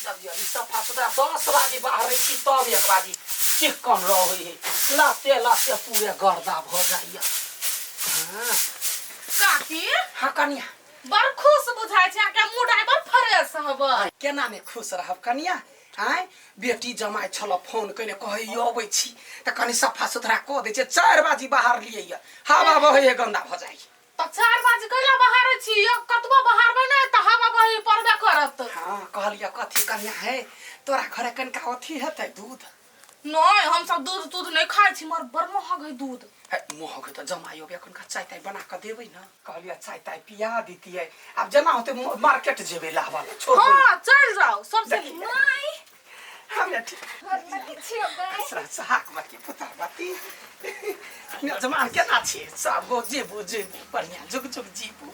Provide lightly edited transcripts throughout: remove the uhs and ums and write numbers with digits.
जल्दी जल्दी सफा सुथरा 10 बाजी बाहर छी तब 1 बाजी चिक्कन रहै है लाते लाते पूरे गर्दा भऽ जाइया। हाँ। काकी। हाँ कनिया। बड़ खुश बुझाइ छै अहाँके मूड आइ बड़ फ्रेश हब। केना ने खुश रहब कनिया? आँय बेटी जमाइ छल फोन कयने कहै अबै छी तऽ कनि सफा सुथरा कऽ दै छै। 4 बाजी बाहर लियै हवा बहै है गन्दा भऽ जाइ। तऽ 4 बाजी कैला बाहर छी? कतबो बाहरबै ने तऽ हवा बही पड़बे करत। हाँ कहलियै कथी कनिया है तोरा घरे कनिका अथी हेतै दूध? नहीं हम सब दूध तूध नहीं खाइ छी, मगर बड़ महग है दूध। है महग है तऽ जमाइयो के एखनका चाय ताय बना कऽ देबै ने। कहलियै चाय ताय पिया दितियै, आब जेना होतै मार्केट जेबै लाबऽ लए, छोड़। हाँ चलि जाउ सबसे। माय हमरा ठीक हाक मती पुतर मती जमान केना छी सब गो जेबू जेबू बढ़िया जुग जुग जीबू।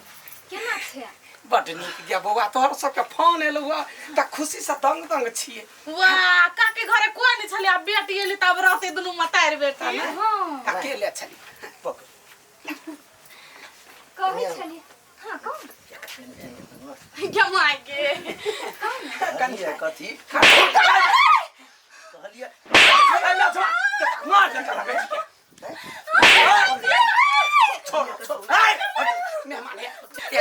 केना छै? बड नीक गे बौआ, तोहर सबके फोन एलौ हँ तऽ खुशी से दंग दंग छियै। वाह काकी घरे कोई नहीं छलै, आब बेटी एली तब रहतै दुनू मतारि बेटी। हाँ अकेले छली पकड़ कहै छली। हाँ कहू। जमाइ गे कहलियै कथी कहलियै? मार दे तोरा बेटी के। छोड़ छोड़ मेहमान है ये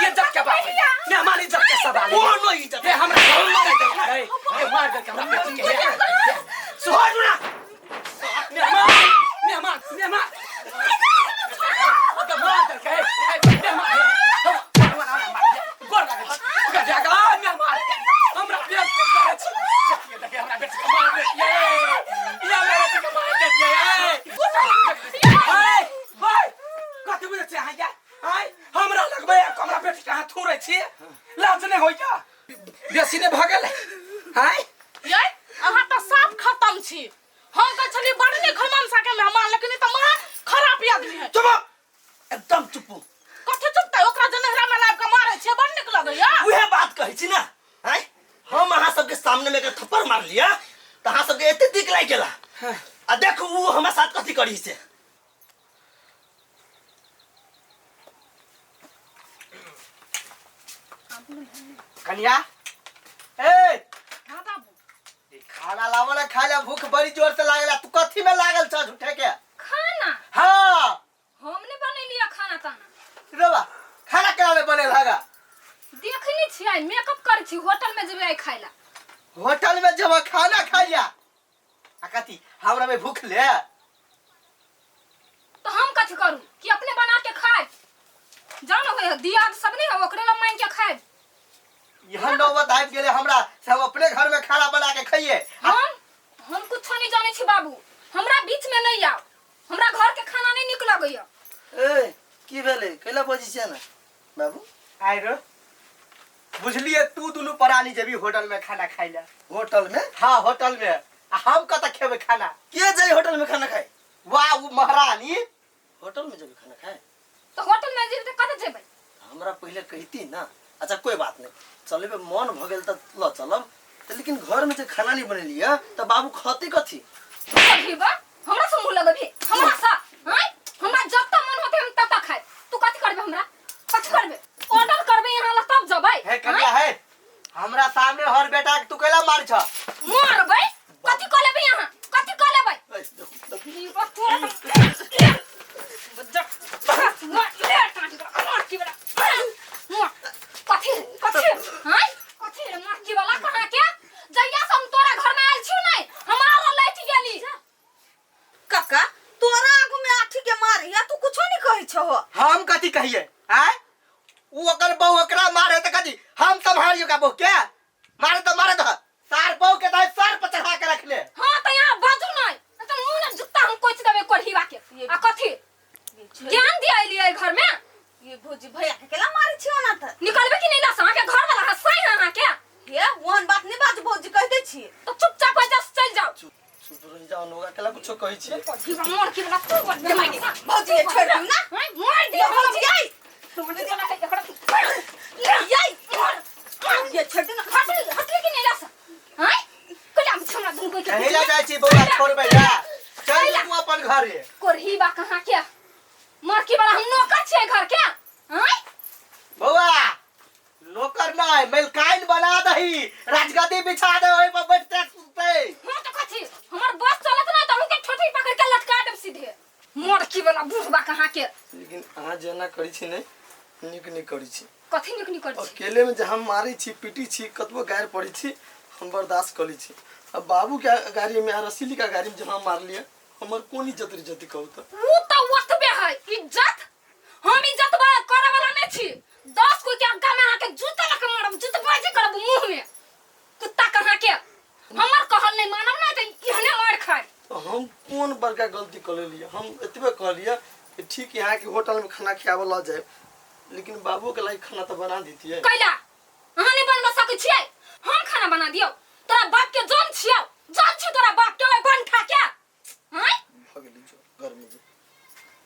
इज्जत के बात है, मेहमान इज्जत के सवाल है। ओ नो इज्जत ए हमरा घर मार दे ए ए मार दे हमरा बेटी के। सोहर ना मेहमान मेहमान मेहमान मार दे के मेहमान गोर लागे छी गजा गा मेहमान हमरा बेटी के करे छी। देखिए देखिए हमरा बेटी के मार दे ये ये हमरा बेटी के मार दे ये ए ए कथी बुझै छी अहाँ ये? आँय हमरा लगबै हमरा बेटी के अहाँ थोड़ै छी, लाज नहि होइया? बेसी नहि भऽ गेल? आँय यै अहाँ तऽ साफ खत्म छी। हम कहै छलियै बड़ नीक है मनसा के मेहमान, लेकिन ई तऽ महा खराब आदमी है। चुप एकदम चुप। कथी चुपतै? ओकरा जे नहिरा में लाबि कऽ मारै छियै बड़ नीक लगैया। उहे बात कहै छी ना। आँय हम अहाँ सबके सामने में एकर थप्पड़ मार लिया तऽ अहाँ सबके एते दिक लागि गेला, आ देखू उ हमरा साथ कथी करी से। कनिया ए हाँ बाबू। ई खाना लावो ना खाए ला, भूख बड़ी जोर से लागला। तू कथी में लागल छ झूठे के? खाना? हाँ। हम नहीं बनेलियै खाना ताना। रोबा खाना केना नहीं बनेल हगा? देखनी छियै मेकअप करै छी, होटल में जेबै आइ खाइ ला। होटल में जेबै खाना खाइ ला? आ कथी हमरा में भूख ले? तो हम कथी करू कि अपने बना के खाए जाओ ना, होय दियाद सब नहीं है ओकरे ला मांग के खाए। यहाँ नौबत आबि गेलै हमरा से हम अपने घर में खाना बना के खाइए। हम कुछो नहीं जाने छी बाबू, हमरा बीच में नहीं आओ, हमरा घर के खाना नहीं निक लगैया। ए की भेलै कैला बजै छियै ना बाबू? आइ रो बुझलिए तू दुनू प्राणी जेबी होटल में खाना खाइ ला। होटल में? हाँ होटल में। आ हम कतऽ खेबै खाना? के जाइ होटल में खाना खाए? वाह उ महारानी। होटल में जेबै खाना खाए? तो होटल में जेबै तऽ कतऽ जेबै? हमरा पहिले कहिती ना। अच्छा कोई बात नहीं, चलेबै मन भऽ गेल तऽ लऽ चलब, तऽ लेकिन घर में जे खाना नहीं बनेलियै तऽ बाबू खतै कथी? कथी बा? हमरा से मुँह लगबी? हमरा से? आँय? हमरा जतऽ मन होतै हम ततऽ खाएब। तू कथी करबे हमरा? कथी करबे? ऑर्डर करबे यहाँ ला तब जबै। हे कनिया हे, हमरा सामने हर बेटा के तू कैला मार छ? मारबै? कथी कऽ लेबै यहाँ? कथी कऽ लेबै? ए, देखू, देखू। ई बस तोरा कथी कथी आँय कथी रे मटकी वाला कहाँ के? जहिया से हम तोरा घर में आयल छियौ नै हमारा लैट गेली। काका तोरा आगू में आठी के मारे या तू कुछो नहीं कहै छहो। हम कथी कहिए? आँय उ ओकर बहू ओकरा मारे त कथी हम सम्हारियो का बहू के? मारे त मारे दह, सार बहू के दाई सर पर चढ़ा के रख ले। हाँ त यहाँ बाजू नै त मुंह ने जुत्ता हम कोच देबै कोढ़ीवा के। आ कथी ज्ञान दिया एलियै घर में? ये भौजी भैया के केला मारे छियो ना त? निकलबे कि नहीं लास? अहाँ के घर वाला हंसाई है अहाँ के। हे ओहन बात नहीं बाजू भौजी कह दै छी। तो चुपचाप एजा से चल जाओ। चुप रहि जाओ नोगा केला कुछो कहै छी। भौजी मोर की वाला तू बड़ जमाई भौजी ये छोड़ दियौ ना। हां मार दियो ये भौजी आई। भौजी वाला है एकरा ये आई। ये छोड़ दियौ ना। हट हट कि नहीं लास? हां कला हमरा दुनु कोई के कहीं ला जाइ छी बौआ छोड़बै ला। चल तू अपन घरे। कोरही बा कहाँ के मरकी वाला हम नौकर छियै घर के। हां बौआ नौकर नहीं मेलकाइन बना दही राजगद्दी बिछा दे ओहि पर बैठते सुनते। हम तो कथी हमर बस चलत ना त के ठोठी पकड़ के लटका देब सीधे मोरकी वाला बुढ़बा कहाँ के। लेकिन अहाँ जेना करै छी ने नीक नहीं करै छी। कथी नीक नहीं करै छी? अकेले में जहाँ मारै छी पीटी छी कतबो गारि पड़ै छी हम बर्दाश्त करै छी। अब बाबू के गाड़ी में आ रसीली का गाड़ी में जहाँ मार लिया हमर कोन इज्जत रिज्जत कहू तो? उ तो ओतबे है इज्जत, हम इज्जत करे वाला नहीं छी। 10 कोई के अग्गा में अहाँ के जूता लके मारब, जूता बाजी करब मुंह में कुत्ता कहाँ के। हमर कहल नहीं मानब ना तो एहने मार खाए। तो हम कोन बड़का गलती कर लेलिए? हम एतबे कहलिए कि ठीक यहाँ के होटल में खाना खियाबऽ लऽ जाए, लेकिन बाबू के लायक खाना तो बना दीतिए। कैला अहाँ नहीं बनबा सकै छियै? हम खाना बना दियौ? तोरा बाप के जन छियौ, जन छी तोरा बाप के ओइ बन खा के। आँय भऽ गेली जो गर्मी जे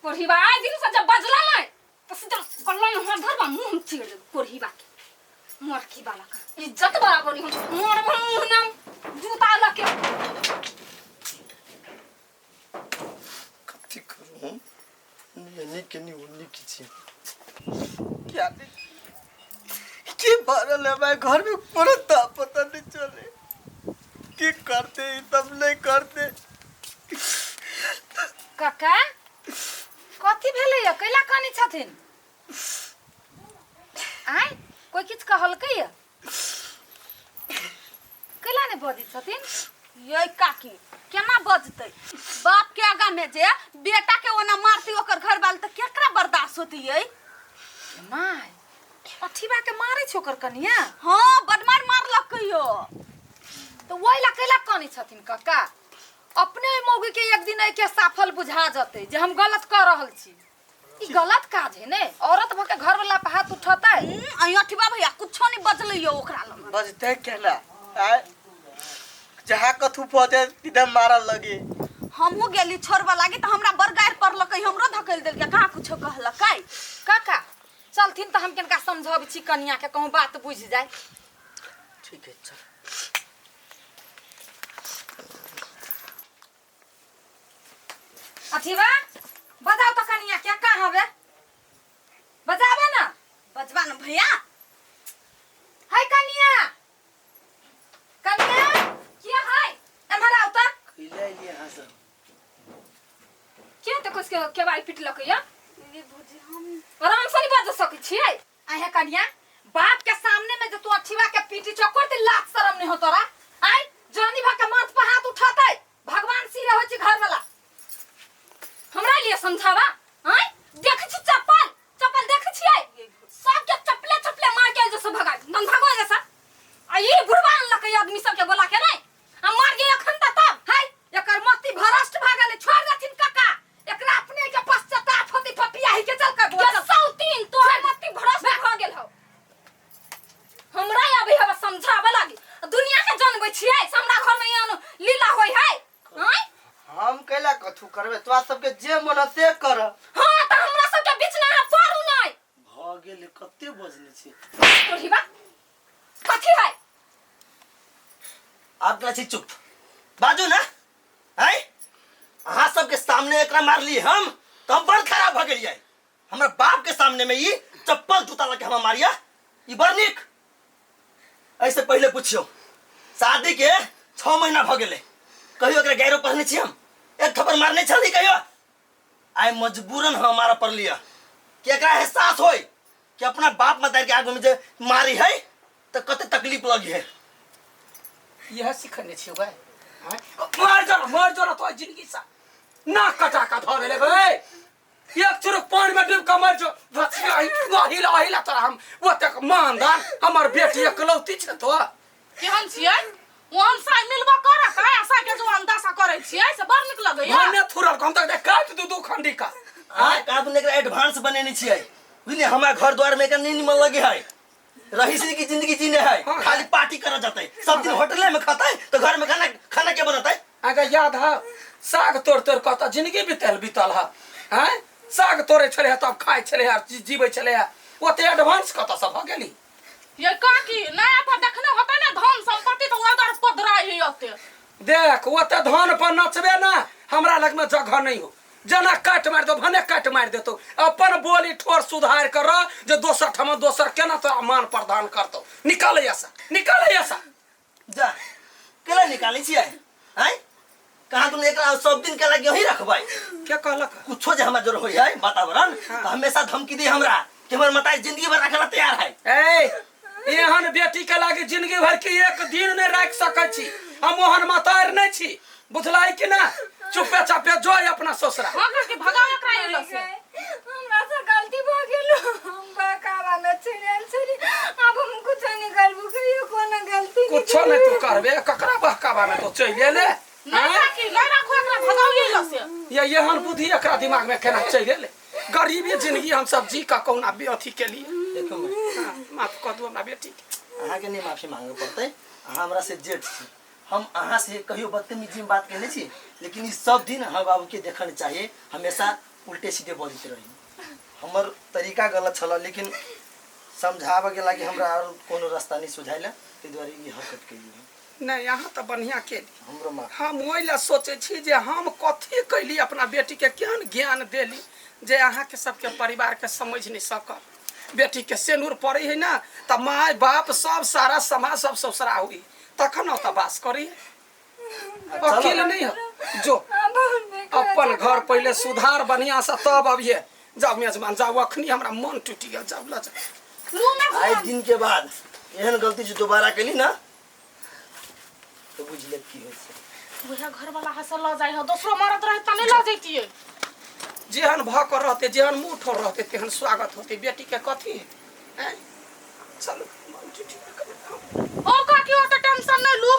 कोढ़ीबा आइ दिन से जब बजला नहीं तो सीधा कल्ला में हाथ धरबा मुंह में चीर देब कोढ़ीबा के मोरकी वाला का इज्जत बराबर नहीं हम मोर मुंह नाम जूता लके। कथी करू हम? नीक के नी नीक छी क्या की भरल है भाई घर में कोनो ता पता नहीं चले की करते ई तब नहीं करते। काका कथी भेलै या कैला कानै छथिन? आय कोई किछु कहलकै या? कैला नहि बजै छथिन? ये काकी केना बजतै? बाप के आगा में जे बेटा के ओना मारती ओकर घर वाले त केकरा बर्दाश्त होती ये? My अठीबा के मारै छै ओकर कनिया। हाँ बड मार मारलक कहियो। तो ओहि ला कैला कानै छथिन काका? अपने ओहि मौगी के एक दिन एके साफल बुझा जतै जे हम गलत कऽ रहल छी। ई गलत काज है ने, औरत भऽ के घर वाला पर हाथ उठतै। अहीं अठीबा भैया कुछो नहीं बजलै यो ओकरा लग। बजतै केना? आय जहाँ कथू पहुँचे सीधा मारल लगी। हमहूँ गेली छोड़बा लागी तऽ हमरा बड़ गारि पड़लकै, हमरो धकेल देलकै, कहाँ कुछो कहलकै। काका चलथिन तऽ हम किनका समझाबै छी कनिया के, कहूँ बात बुझि जाय। ठीक है चल। अथीबा बजाओ तो कनिया के कहाँ हवे, बजाबे ना। बजबा ना भैया। हाय कनिया, कनिया के है? एम्हर आउ त। कैला एलियै अहाँ सब? के त कुछ के केवाड़ी पिटलक या? ये भौजी हम आराम से नहीं बाज सकै छियै। आहे कनिया बाप के सामने में जे तू अठीबा के पीटी चक्कर ते लाज शरम नहीं हो तोरा? आय जानी भा के माथ पर हाथ उठातै भगवान सिरे होइ छै घर वाला। हमरा लिए समझावा? आय देख छी चप्पल, चप्पल देख छियै सबके चप्पले चप्पले मार के जैसे भगा दम भागो जैसा। आ ई बुढ़वा अनलक आदमी सबके बोला के नहीं आ मार के अखन त तब। हाय एकर मति भ्रष्ट भ गेलै, छोड़ देथिन काका एकरा अपने के पश्चाताप होतै पपिया ही के चल के बोल। के सौतीन तोहर मति भ्रष्ट भ गेल हौ। हमरा अभी हवा समझावे लागी दुनिया के जानबै छियै से हमरा घर में एहन लीला होय है। आँय हम कैला कथू करबे? तोरा सबके जे मन है से कर। हाँ त हमरा सबके बीच ना पड़ू नहीं। भऽ गेलै कते बजने छी? तोहिबा कथी है? आब कहै छी चुप बाजू ना। आँय अहाँ सबके सामने एकरा मारली हम तऽ हम बड़ खराब भऽ गेलियै। हमरा बाप के सामने में ई चप्पल जूता लके हमरा मारिया ई बड़ नीक। ऐसे पहले पूछियो शादी के 6 महीना भ गेलै, कहियो एकरा गैरो पढ़ने छी हम? एक थप्पड़ मारने छली कहियो? आइ मजबूरन हम मारऽ पड़लियै कि एकरा एहसास होय कि अपना बाप मतारी के आगू में जे मारी है तऽ कते तकलीफ लगी है। यह सिखने छियौ भाई। मर जो मर जो तो जिंदगी सा नाक कटा का धऽ देले भाई। एक चुरुक पानी में डूब के मर जो हिला हिला तोरा हम ओतेक मानदान हमर बेटी एकलौती छै तो। केहन छियै? ओहन साइ मिलबो करत आ आशा के जो अंदाजा करै छियै से बड़ नीक लगैया। भने थुरल हम तऽ काटि दू दू खंडी का। आय कादू एकरा एडवांस बनेने छियै बुझलियै? हमरा घर द्वार में एकरा नहीं निमन लगे है, रहीसी की जिंदगी जीने है, खाली पार्टी करऽ जतै, सब दिन होटले में खतै तो घर में खाना खाना के बनतै? अगर याद है साग तोड़ तोड़ कऽ तऽ जिंदगी बीतल बीतल है। आँय साग तोड़ै छलै तब खाइ छलै जीबै छलै, ओते एडवांस कतऽ से भऽ गेली? ये काकी नया पर देखने होतै ना धन संपत्ति तऽ ओदर पधराइ है ओते। देख ओते धन पर नचबे ना हमरा लग में जगह नहीं हो। जना काट मारि दो भने काट मारि देतौ। अपन बोली ठोर सुधार कर जे दोसर ठाम दोसर केना तोरा मान प्रदान करतौ। निकाल ऐसा, निकाल ऐसा। जा केला निकालै छियै आँय? कहाँ तुम एकरा सब दिन के लागी यही रखबै? के कहलक? कुछो जे हमरा जरूर होई है वातावरण तो हमेशा धमकी दे हमरा कि हमर मताई जिंदगी भर रखे ला तैयार है। ए एहन बेटी के लागी जिंदगी भर के एक दिन नहीं राख सकै छी। हम ओहन मतार नहीं छी, बुझलाई कि ना? चुपे चापे जो अपना ससुरा। हां काकी भगाओ एकरा एलो से। हमरा से गलती भ गेल, हम बकावा में चलि छली, अब हम कुछ नहीं करबू, कहियो कोनो गलती नहीं कुछो नहीं तू करबे, ककरा बहकावा में तो चलि एले? नहीं काकी नहीं राखो एकरा, भगाओ एलो से। ये एहन बुद्धि एकरा दिमाग में केना चलि एले? गरीबी जिंदगी हम सब जी का कहुना बे अथी के लिए। देखो माफ कर दू हमरा बेटी के। अहाँ के नहीं माफी मांगे पड़तै, अहाँ हमरा से जेठ छी, हम अहाँ से कहियो बदतमीजी में बात केने छी, लेकिन ई सब दिन हम बाबू के देखल चाहिए हमेशा उल्टे सीधे बजैत रही। हमर तरीका गलत छल, लेकिन समझाबे के लागी हमरा और कोनो रास्ता नहीं सुझाइल, ताहि दुआरे ई हरकत केलियै। नहीं अहाँ तो बढ़िया केली। हमरो माफ। हम ओहि ला सोचै छी जे हम कथी कैली अपना बेटी के, केहन ज्ञान देली जे अहाँ के सबके परिवार के समझ नहीं सकल। बेटी के सेनूर पड़े है ना त माय बाप सब सारा समाज सब ससुरा हुई तखन ओतऽ वास करी। अकेले नहीं हो जो अपन घर पहले सुधार बढ़िया से तब अबिहे। जाओ मेजबान जाओ, अखनी हमरा मन टूटि गेल, जाओ ल जाओ। आइ दिन के बाद एहन गलती जो दोबारा केली ना तो बुझ लेब की होइ छै। वएह घर वाला हंसल ल जाइ हो, दोसरो मरद रहे त नहीं ल जैतियै। जेहन भ के रहते, जेहन मुँह ठोर रहते तेहन स्वागत होते। बेटी के कथी है? चलू मन टूटि गेल। ओ काकी ओ त टेंशन नहीं लू,